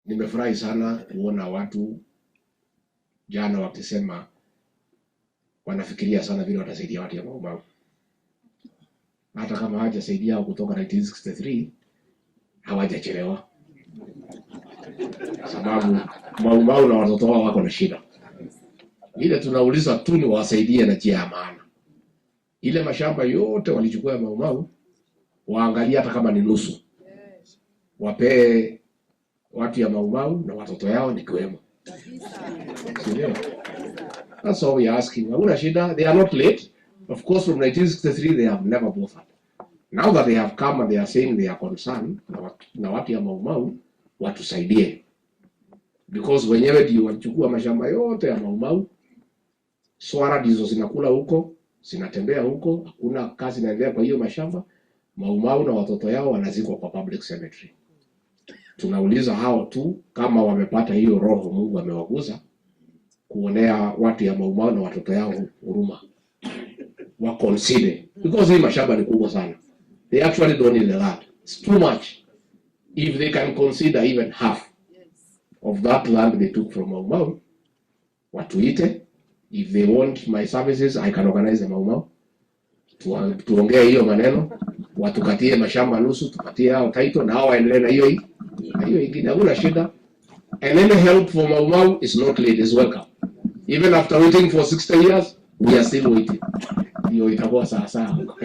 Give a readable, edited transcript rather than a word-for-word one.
Nimefurahi sana kuona watu jana wakisema wanafikiria sana vile watasaidia watu ya Mau Mau. Hata kama hawajasaidia kutoka 1963, hawajachelewa, sababu Mau Mau na watoto wao wako na shida. Ile tunauliza tu ni wasaidie na njia ya maana. Ile mashamba yote walichukua ya Mau Mau, waangalie hata kama ni nusu, wapee watu ya Mau Mau na watoto yao nikiwemo, si ndio? That's all we are asking. Hakuna shida. They are not late. Of course, from 1963 they have never bothered. Now that they have come and they are saying they are concerned na watu ya Mau Mau, watusaidie, because wenyewe ndio walichukua mashamba yote ya Mau Mau. Swara ndizo zinakula huko, zinatembea huko, hakuna kazi inaendelea kwa hiyo mashamba. Mau Mau na watoto yao wanazikwa kwa public cemetery. Tunauliza hao tu kama wamepata hiyo roho Mungu amewaguza kuonea watu ya Mau Mau na watoto yao huruma, wa consider, because hii mashamba ni kubwa sana. They actually don't need the land. It's too much. If they can consider even half of that land they took from Mau Mau, watuite. If they want my services, I can organize the Mau Mau. Tuongee hiyo maneno, watukatie mashamba nusu, tupatie hao title na hao waendelee na hiyo ingine, hakuna shida. And any help for Mau Mau is not late, is welcome. Even after waiting for 60 years, we are still waiting. Hiyo itakuwa sawa sawa.